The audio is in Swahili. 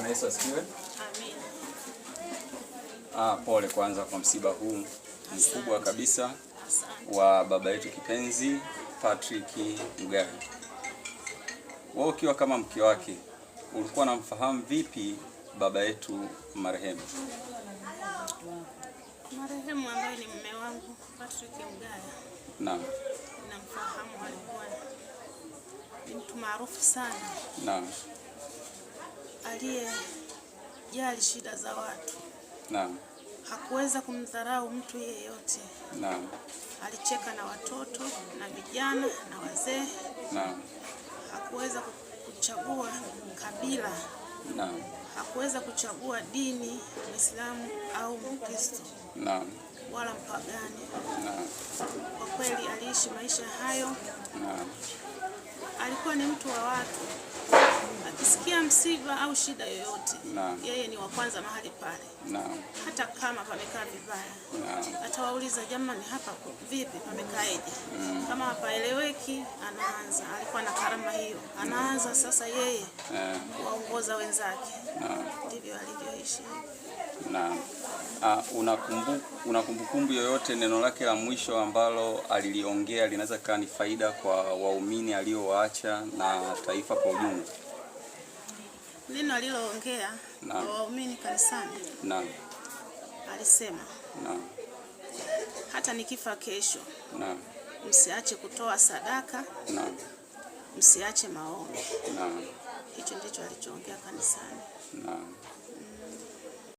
Bwana Yesu asifiwe. Amina. Pole kwanza kwa msiba huu mkubwa kabisa Asante. wa baba yetu kipenzi Patrick Mgaya. Wewe ukiwa kama mke wake ulikuwa unamfahamu vipi baba yetu marehemu? Marehemu ambaye ni mume wangu Patrick Mgaya, Naam, namfahamu, alikuwa ni mtu maarufu sana naam, aliyejali shida za watu. Naam, Hakuweza kumdharau mtu yeyote. Naam, Alicheka na watoto na vijana na wazee. Naam, Hakuweza kuchagua kabila, naam, hakuweza kuchagua dini, Muislamu au Mkristo naam, wala mpagani. Naam, Kwa kweli aliishi maisha hayo. Naam, Alikuwa ni mtu wa watu. Akisikia msiba au shida yoyote, Naam. yeye ni wa kwanza mahali pale, Naam, hata kama pamekaa vibaya naam, atawauliza, jamani, hapa vipi, pamekaeje? Kama hapaeleweki, anaanza. Alikuwa na karama hiyo, anaanza sasa yeye kuwaongoza wenzake. Naam. Ndivyo alivyoishi. Naam. Una kumbukumbu yoyote neno lake la mwisho ambalo aliliongea linaweza kuwa ni faida kwa waumini aliowaacha na taifa kwa ujumla? Neno aliloongea Naam. kwa waumini kanisani, Naam, alisema, naam, hata nikifa kesho, naam, msiache kutoa sadaka, naam, msiache maombi. Naam, Hicho ndicho alichoongea kanisani. Naam.